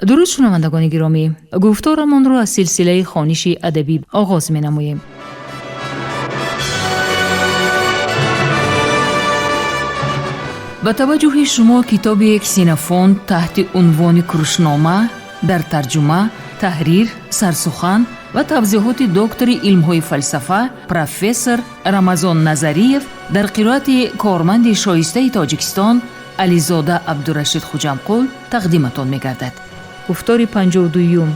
Дуруд, шунавандагони гиромӣ! Гуфторамонро аз силсилаи хониши адабӣ оғоз менамоем. Ба таваҷҷӯҳи шумо китоби Ксенофонт таҳти унвони Курушнома дар тарҷума, таҳрир, сарсухан ва тавзеҳоти доктори илмҳои фалсафа, профессор Рамазон Назариев дар қироати корманди шоистаи Тоҷикистон Ализода Абдурашид Хуҷамқул тақдиматон мегардад. Гуфтори 52-юм.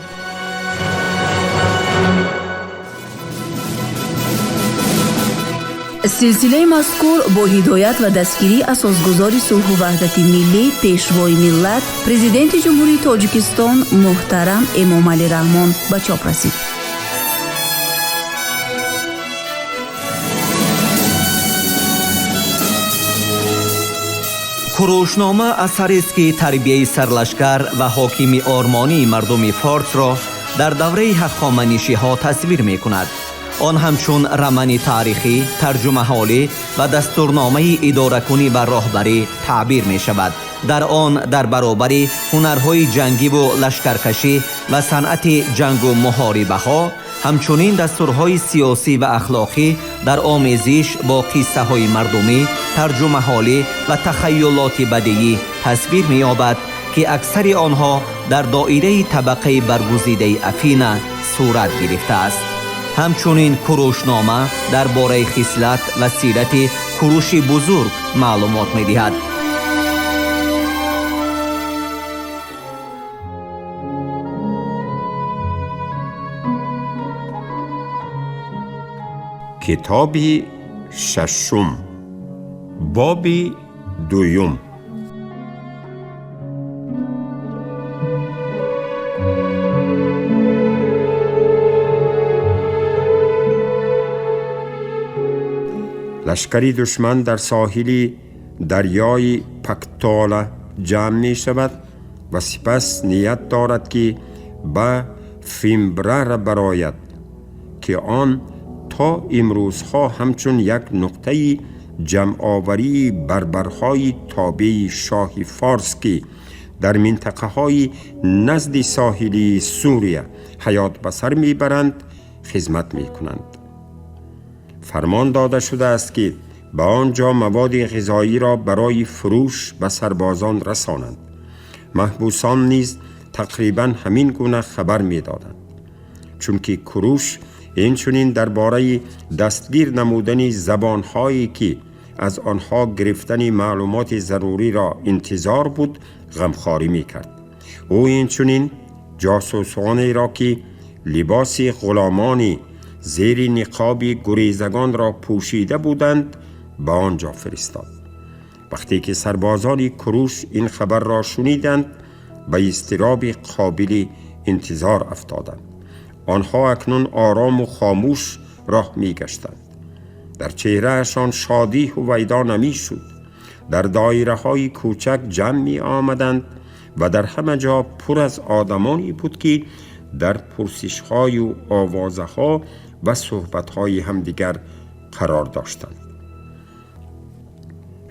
Силсилаи мазкур бо ҳидоят ва дастгирии асосгузори сулҳу ваҳдати миллӣ, пешвои миллат, Президенти Ҷумҳурии Тоҷикистон муҳтарам Эмомалӣ Раҳмон ба чоп расид. Курушнома асарест, ки тарбияи сарлашкар ва ҳокими ормонии мардуми форсро дар давраи ҳахоманишиҳо тасвир мекунад. Он ҳамчун рамани таърихӣ, тарҷумаҳолӣ ва дастурномаи идоракунӣ ва роҳбарӣ таъбир мешавад. Дар он дар баробари ҳунарҳои ҷангиву лашкаркашӣ ва санъати ҷангу муҳорибаҳо, ҳамчунин дастурҳои сиёсӣ ва ахлоқӣ дар омезиш бо қиссаҳои мардумӣ, тарҷумаҳолӣ ва тахайюлоти бадиӣ тасвир меёбад, ки аксари онҳо дар доираи табақаи баргузидаи Афина сурат гирифтааст. Ҳамчунин Курушнома дар бораи хислат ва сирати Куруши Бузург маълумот медиҳад. Китоби шашум, боби дуюм. Лашкари душман дар соҳили дарёи Пактола ҷамъ мешавад ва сипас ният дорад, ки ба Фимбрара барояд, ки он то имрӯзҳо ҳамчун як нуқтаи ҷамъоварии барбарҳои тобеи шоҳи форс, ки дар минтақаҳои назди соҳилии Сурия ҳаёт ба сар мебаранд, хизмат мекунанд. Фармон дода шудааст, ки ба он ҷо маводи ғизоиро барои фурӯш ба сарбозон расонанд. Маҳбусон низ тақрибан ҳамин гуна хабар медоданд, чунки Куруш инчунин дар бораи дастгир намудани забонҳое, ки аз онҳо гирифтани маълумоти заруриро интизор буд, ғамхорӣ мекард. Ӯ инчунин ҷосусонеро, ки либоси ғуломони зери ниқоби гурезагонро пӯшида буданд, ба он ҷо фиристод. Вақте ки сарбозони Куруш ин хабарро шуниданд, ба изтироби қобили интизор афтоданд. Онҳо акнун орому хомӯш роҳ мегаштанд. Дар чеҳраашон шодӣ ҳувайдо намешуд. Дар доираҳои кӯчак ҷамъ меомаданд ва дар ҳама ҷо пур аз одамоне буд, ки дар пурсишҳою овозаҳо ва суҳбатҳои ҳамдигар қарор доштанд.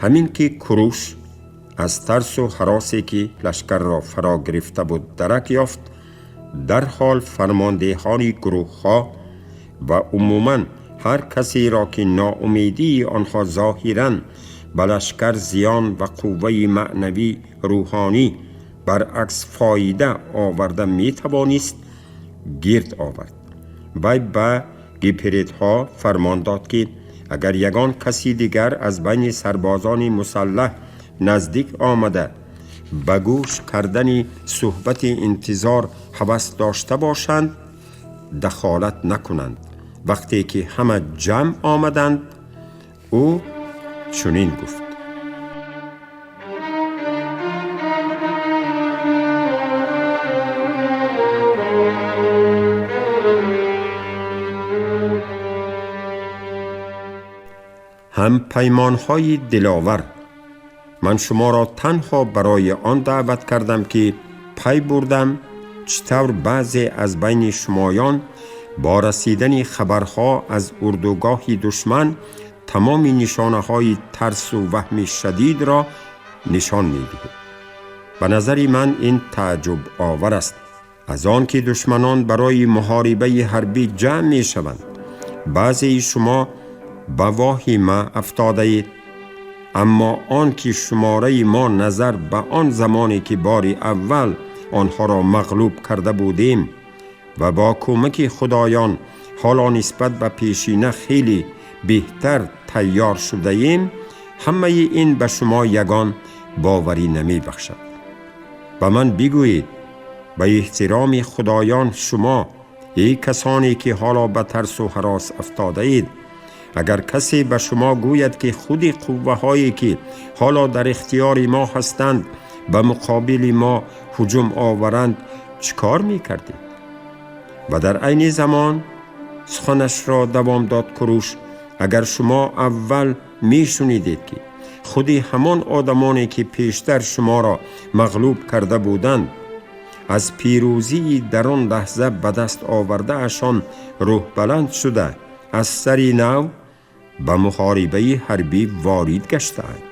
Ҳамин ки Куруш аз тарсу ҳаросе, ки лашкарро фаро гирифта буд, дарак ёфт, дарҳол фармондеҳони гурӯҳҳо ва умуман ҳар касеро, ки ноумедии онҳо зоҳиран ба лашкар зиён ва қувваи маънавӣ рӯҳонӣ баръакс фоида оварда метавонист, гирд овард. Вай ба гиперидҳо фармон дод, ки агар ягон каси дигар аз байни сарбозони мусаллаҳ наздик омада ба гӯш кардани суҳбати интизор ҳавас дошта бошанд, дахолат накунанд. Вақте ки ҳама ҷамъ омаданд, ӯ чунин гуфт: ҳампаймонҳои диловар, ман шуморо танҳо барои он даъват кардам, ки пай бурдам чӣ тавр баъзе аз байни шумоён бо расидани хабарҳо аз урдугоҳи душман тамоми нишонаҳои тарсу ваҳми шадидро нишон медиҳед. Ба назари ман ин тааҷҷубовар аст. Аз он ки душманон барои муҳорибаи ҳарбӣ ҷамъ мешаванд, баъзеи шумо ба воҳима афтодаед. Аммо он ки шумораи мо назар ба он замоне ки бори аввал онҳоро мағлуб карда будем ва бо кӯмаки худоён ҳоло нисбат ба пешина хеле беҳтар тайёр шудаем, ҳамаи ин ба шумо ягон боварӣ намебахшад. Ба ман бигӯед, ба эҳтироми худоён шумо, эй касоне ки ҳоло ба тарсу ҳарос афтодаед, агар касе ба шумо гӯяд ки худи қувваҳое ки ҳоло дар ихтиёри мо ҳастанд ба муқобили мо ҳуҷум оваранд, чӣ кор мекардед? Ва дар айни замон суханашро давом дод Куруш, агар шумо аввал мешунидед ки худи ҳамон одамоне ки пештар шуморо мағлуб карда буданд аз пирӯзии дар он лаҳза ба даст овардаашон рӯҳбаланд шуда аз сари нав ба муҳорибаи ҳарбӣ ворид гаштаанд.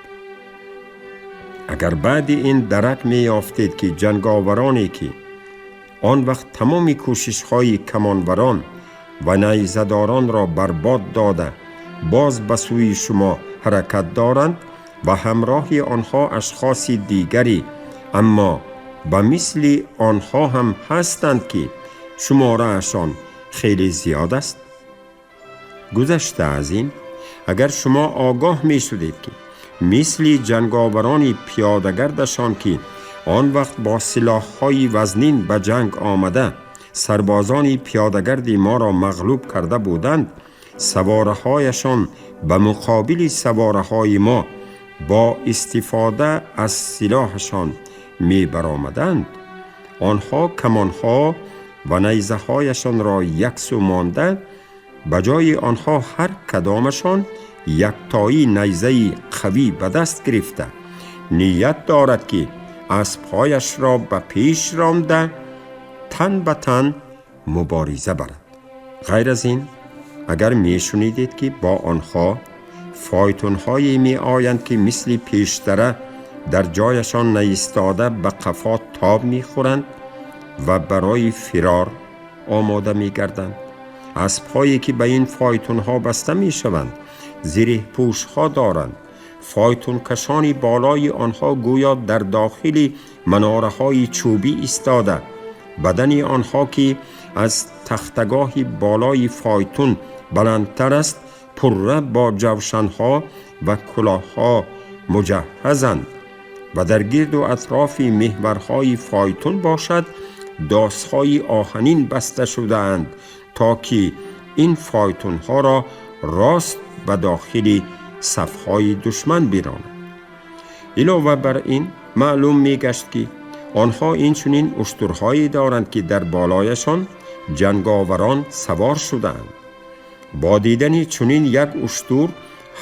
Агар баъди ин дарак меёфтед ки ҷанговароне ки он вақт тамоми кӯшишҳои камонварон ва найзадоронро барбод дода боз ба сӯи шумо ҳаракат доранд ва ҳамроҳи онҳо ашхоси дигаре аммо ба мисли онҳо ҳам ҳастанд ки шумораашон хеле зиёд аст. Гузашта аз ин, агар шумо огоҳ мешудед ки мисли ҷанговарони пиёдагардашон ки он вақт бо силоҳҳои вазнин ба ҷанг омада сарбозони пиёдагарди моро мағлуб карда буданд, савораҳояшон ба муқобили савораҳои мо бо истифода аз силоҳашон мебаромаданд, онҳо камонҳо ва найзаҳояшонро яксӯ монда ба ҷои онҳо ҳар кадомашон яктоӣ найзаи қавӣ ба даст гирифта ният дорад ки аспҳояшро ба пеш ронда тан ба тан мубориза барад. Ғайр аз ин, агар мешунидед ки бо онҳо фойтунҳое меоянд ки мисли пештара дар ҷояшон наистода ба қафо тоб мехӯранд ва барои фирор омода мегарданд, аспҳое ки ба ин фойтунҳо баста мешаванд зиреҳпӯшҳо доранд, фойтункашони болои онҳо гӯё дар дохили манораҳои чӯбӣ истода, бадани онҳо ки аз тахтагоҳи болои фойтун баландтар аст пурра бо ҷавшанҳо ва кулоҳҳо муҷаҳҳазанд ва дар гирду атрофи меҳварҳои фойтун бошад досҳои оҳанин баста шудаанд то ки ин фойтунҳоро рост ба дохили сафҳои душман биронад. Илова бар ин маълум мегашт ки онҳо инчунин уштурҳое доранд ки дар болояшон ҷанговарон савор шудаанд. Бо дидани чунин як уштур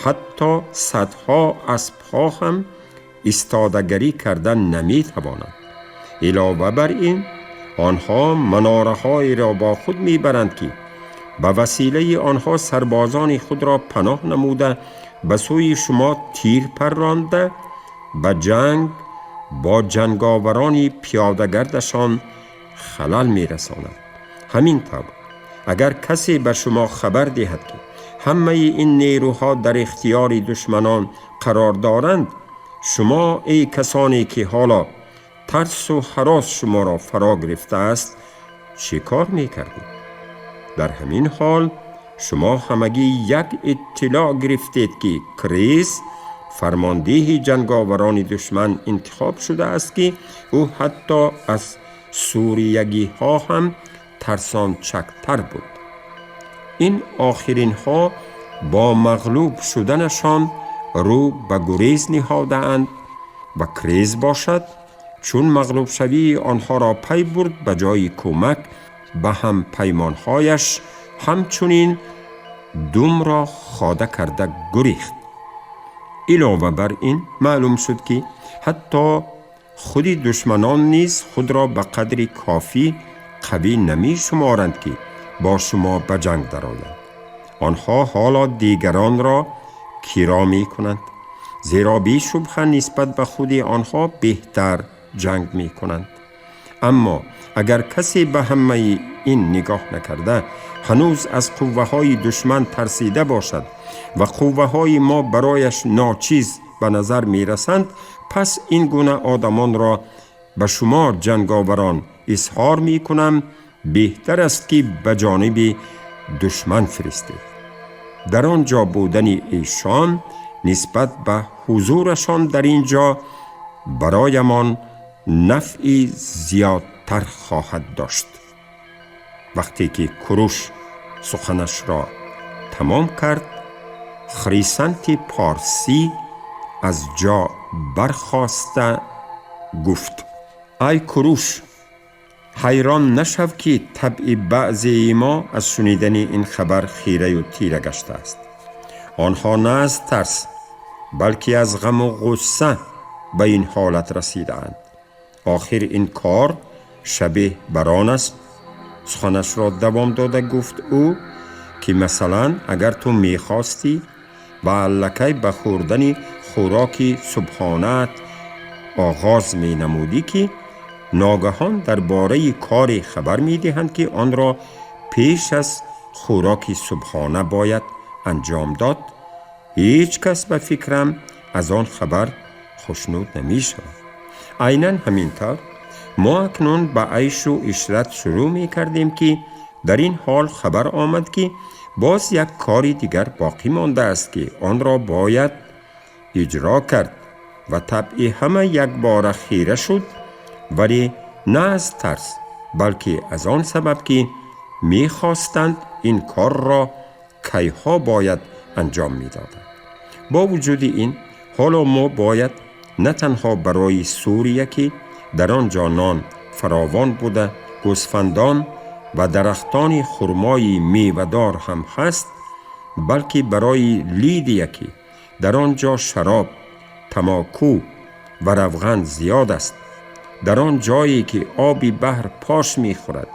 ҳатто садҳо аспҳо ҳам истодагарӣ кардан наметавонанд. Илова бар ин онҳо манораҳоеро бо худ мебаранд ки ба василаи онҳо сарбозони худро паноҳ намуда ба сӯи шумо тир парронда ба ҷанг бо ҷанговарони пиёдагардашон халал мерасонад. Ҳамин тавр агар касе ба шумо хабар диҳад ки ҳамаи ин нерӯҳо дар ихтиёри душманон қарор доранд, шумо эй касоне ки ҳоло тарсу ҳарос шуморо фаро гирифтааст чӣ кор мекардед? Дар ҳамин ҳол шумо ҳамагӣ як иттилоъ гирифтед ки Крис фармондеҳи ҷанговарони душман интихоб шудааст ки ӯ ҳатто аз суриягиҳо ҳам тарсончактар буд. Ин охиринҳо бо мағлуб шуданашон рӯ ба гурез ниҳодаанд ва Крез бошад чун мағлубшавии онҳоро пай бурд ба ҷои кӯмак ба ҳампаймонҳояш ҳамчунин думро хода карда гурехт. Илова бар ин маълум шуд ки ҳатто худи душманон низ худро ба қадри кофӣ қавӣ намешуморанд ки бо шумо ба ҷанг дароянд. Онҳо ҳоло дигаронро киро мекунанд, зеро бешубҳа нисбат ба худи онҳо беҳтар ҷанг мекунанд. Аммо агар касе ба ҳамаи ин нигоҳ накарда, ҳанӯз аз қувваҳои душман тарсида бошад ва қувваҳои мо барояш ночиз ба назар мерасанд, пас ин гуна одамонро ба шумо ҷанговарон изҳор мекунам, беҳтар аст ки ба ҷониби душман фиристед. Дар он ҷо будани эшон нисбат ба ҳузурашон дар ин ҷо бароямон нафъи зиёдтар хоҳад дошт. Вақте ки Куруш суханашро тамом кард, Хрисанти Порсӣ аз ҷо бархоста гуфт: ай Куруш, ҳайрон нашав ки табъи баъзеи мо аз шунидани ин хабар хираю тира гаштааст. Онҳо на аз тарс, балки аз ғаму ғусса ба ин ҳолат расидаанд. Охир ин кор шабеҳ бар он аст, суханашро давом дода гуфт ӯ, ки масалан агар ту мехостӣ ва аллакай ба хӯрдани хӯроки субҳонаат оғоз менамудӣ, ки ногаҳон дар бораи коре хабар медиҳанд, ки онро пеш аз хӯроки субҳона бояд анҷом дод, ҳеҷ кас ба фикрам аз он хабар хушнуд намешавад. Айнан ҳамин тавр мо акнун ба айшу ишрат шурӯъ мекардем, ки дар ин ҳол хабар омад, ки боз як кори дигар боқӣ мондааст, ки онро бояд иҷро кард ва табъи ҳама якбора хира шуд, вале на аз тарс, балки аз он сабаб, ки мехостанд ин корро кайҳо бояд анҷом медоданд. Бо вуҷуди ин ҳоло мо бояд на танҳо барои Сурия, ки дар он ҷо нон фаровон буда, гӯсфандон ва дарахтони хурмои мевадор ҳам ҳаст, балки барои Лидия, ки дар он ҷо шароб, тамоку ва равған зиёд аст, дар он ҷое ки оби баҳр пош мехӯрад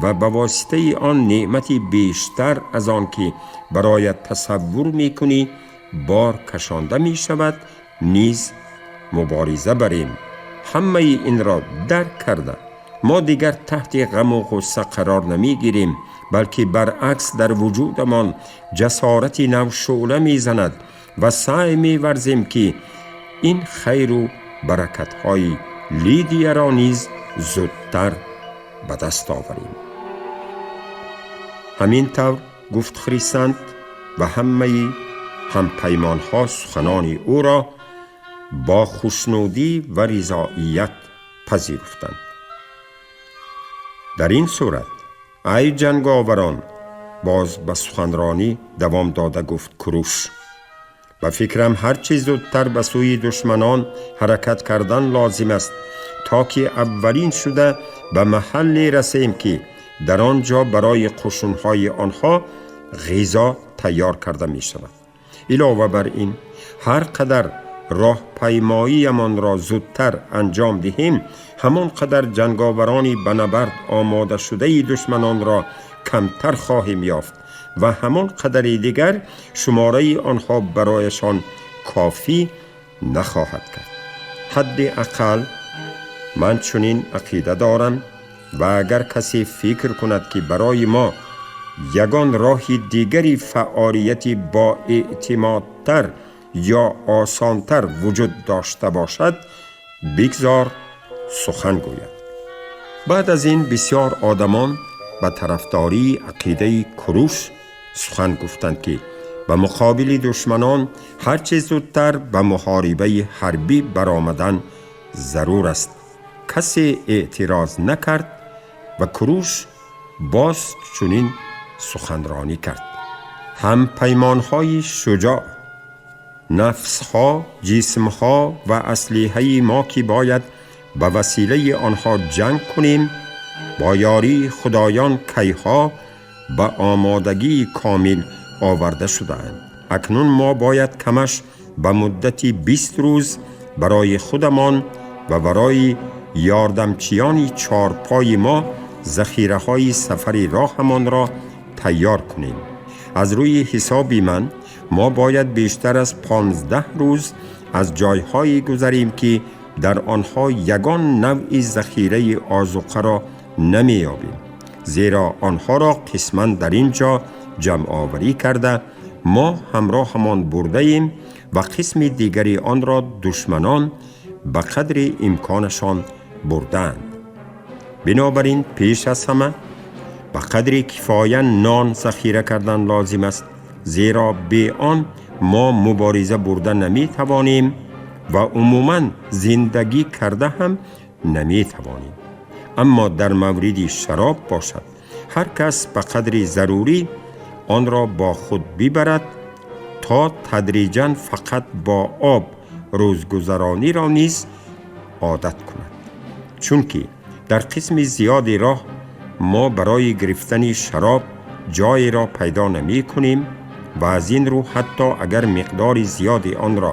ва ба воситаи он неъмати бештар аз он ки бароят тасаввур мекунӣ бор кашонда мешавад, низ мубориза барем. Ҳамаи инро дарк карда, мо дигар таҳти ғаму ғусса қарор намегирем, балки баръакс дар вуҷудамон ҷасорати нав шӯъла мезанад ва саъй меварзем, ки ин хайру баракатҳои Лидияро низ зудтар ба даст оварем. Ҳамин тавр гуфт Хрисант ва ҳамаи ҳампаймонҳо суханони ӯро бо хушнудӣ ва ризоият пазируфтанд. Дар ин сурат, ай ҷанговарон, боз ба суханронӣ давом дода гуфт Куруш, ба фикрам ҳар чӣ зудтар ба сӯи душманон ҳаракат кардан лозим аст, то ки аввалин шуда ба маҳалле расем, ки дар он ҷо барои қушунҳои онҳо ғизо тайёр карда мешавад. Илова бар ин, ҳар қадар роҳпаймоиямонро зудтар анҷом диҳем, ҳамон қадар ҷанговарони ба набард омодашудаи душманонро камтар хоҳем ёфт ва ҳамон қадари дигар шумораи онҳо барояшон кофӣ нахоҳад кард. Ҳадди ақал ман чунин ақида дорам ва агар касе фикр кунад, ки барои мо ягон роҳи дигари фаъолияти боэътимодтар ё осонтар вуҷуд дошта бошад, бигзор сухан гӯяд. Баъд аз ин бисёр одамон ба тарафдории ақидаи Куруш сухан гуфтанд, ки ба муқобили душманон ҳар чӣ зудтар ба муҳорибаи ҳарбӣ баромадан зарур аст. Касе эътироз накард ва Куруш боз чунин суханронӣ кард: ҳампаймонҳои шуҷоъ, нафсҳо, ҷисмҳо ва аслиҳаи мо, ки бояд ба василаи онҳо ҷанг кунем, бо ёрии худоён кайҳо ба омодагии комил оварда шудаанд. Акнун мо бояд камаш ба муддати 20 рӯз барои худамон ва барои ёрдамчиёни чорпои мо захираҳои сафари роҳамонро тайёр кунем. Аз рӯи ҳисоби ман мо бояд бештар аз 15 рӯз аз ҷойҳое гузарем, ки Дар онҳо ягон навъи захираи озуқаро намеёбем, зеро онҳоро қисман дар ин ҷо ҷамъоварӣ карда мо ҳамроҳамон бурдаем ва қисми дигари онро душманон ба қадри имконашон бурдаанд. Бинобар ин, пеш аз ҳама ба қадри кифоя нон захира кардан лозим аст, зеро бе он мо мубориза бурда наметавонем ва умуман зиндагӣ карда ҳам наметавонем. Аммо дар мавриди шароб бошад, ҳар кас ба қадри зарурӣ онро бо худ бибарад, то тадриҷан фақат бо об рӯзгузарониро низ одат кунад, чунки дар қисми зиёди роҳ мо барои гирифтани шароб ҷоеро пайдо намекунем ва аз ин рӯ ҳатто агар миқдори зиёди онро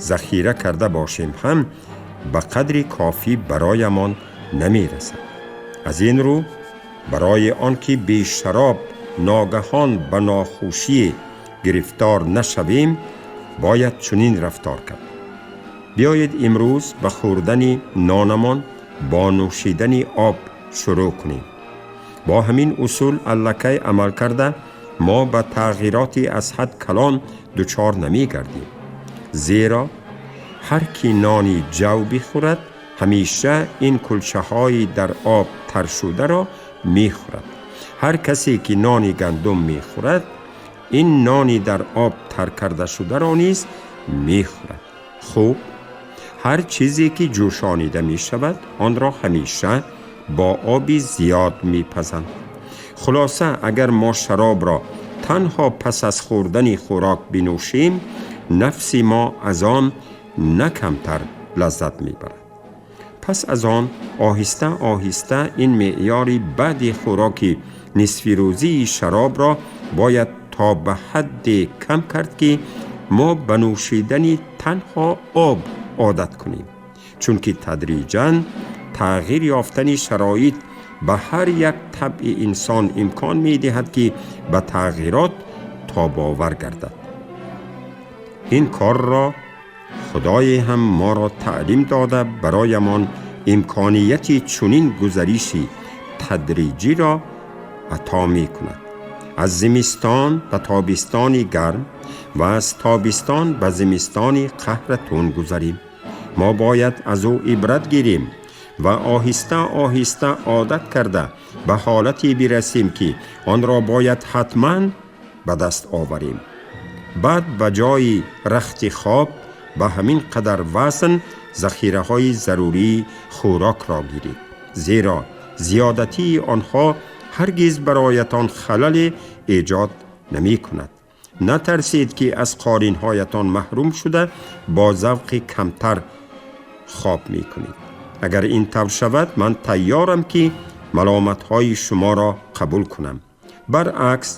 захира карда бошем ҳам ба қадри кофӣ бароямон намерасад. Аз ин рӯ, барои он ки бешароб ногаҳон ба нохушӣ гирифтор нашавем, бояд чунин рафтор кард. Биёед, имрӯз ба хӯрдани нонамон бо нӯшидани об шурӯъ кунем. Бо ҳамин усул аллакай амал карда, мо ба тағйироти аз ҳад калон дучор намегардем, зеро ҳар ки нони ҷав бихӯрад, ҳамеша ин кулчаҳои дар об таршударо мехӯрад. Ҳар касе ки нони гандум мехӯрад, ин нони дар об тар карда шударо низ мехӯрад. Хуб, ҳар чизе ки ҷӯшонида мешавад, онро ҳамеша бо оби зиёд мепазанд. Хулоса, агар мо шаробро танҳо пас аз хӯрдани хӯрок бинӯшем, нафси мо аз он на камтар лаззат мебарад. Пас аз он оҳиста оҳиста ин меъёри баъди хӯроки нисфирӯзии шаробро бояд то ба ҳадде кам кард, ки мо ба нӯшидани танҳо об одат кунем, чунки тадриҷан тағйир ёфтани шароит ба ҳар як табъи инсон имкон медиҳад, ки ба тағйирот тобовар гардад. Ин корро Худое ҳам моро таълим дода, бароямон имконияти чунин гузариши тадриҷиро ато мекунад. Аз зимистон ба тобистони гарм ва аз тобистон ба зимистони қаҳратун гузарем. Мо бояд аз ӯ ибрат гирем ва оҳиста оҳиста одат карда ба ҳолате бирасем, ки онро бояд ҳатман ба даст оварем. Баъд ба ҷои рахти хоб ба ҳамин қадар вазн захираҳои зарурии хӯрокро гиред, зеро зиёдатии онҳо ҳаргиз бароятон халале эҷод намекунад. Натарсед, ки аз қолинҳоятон маҳрум шуда, бо завқи камтар хоб мекунед. Агар ин тавр шавад, ман тайёрам, ки маломатҳои шуморо қабул кунам. Баръакс,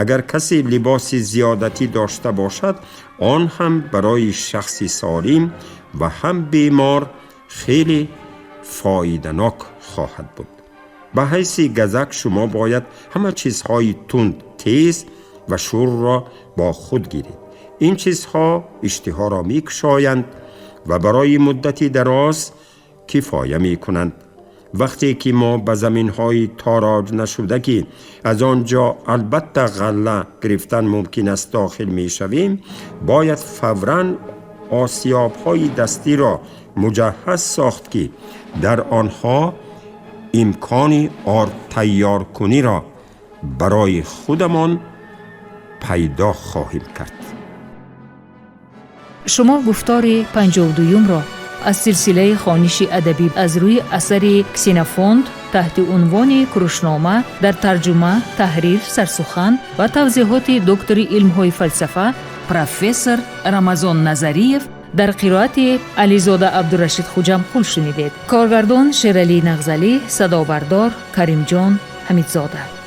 агар касе либоси зиёдатӣ дошта бошад, он ҳам барои шахси солим ва ҳам бемор хеле фоиданок хоҳад буд. Ба ҳайси газак шумо бояд ҳама чизҳои тунд, тез ва шӯрро бо худ гиред. Ин чизҳо иштиҳоро мекушоянд ва барои муддати дароз кифоя мекунанд. Вақте ки мо ба заминҳои тороҷ нашуда, ки аз он ҷо албатта ғалла гирифтан мумкин аст, дохил мешавем, бояд фавран осиёбҳои дастиро муҷаҳҳаз сохт, ки дар онҳо имкони орд тайёркуниро барои худамон пайдо хоҳем кард. Шумо гуфтори 52-юмро аз силсилаи хониши адабӣ аз рӯи асари Ксенофонт таҳти унвони Курушнома дар тарҷума, таҳрир, сарсухан ва тавзеҳоти доктори илмҳои фалсафа, профессор Рамазон Назариев дар қироати Ализода Абдурашид Хуҷамқул шунидед. Коргардон Шералӣ Нағзалӣ, садобардор Каримҷон Ҳамидзода.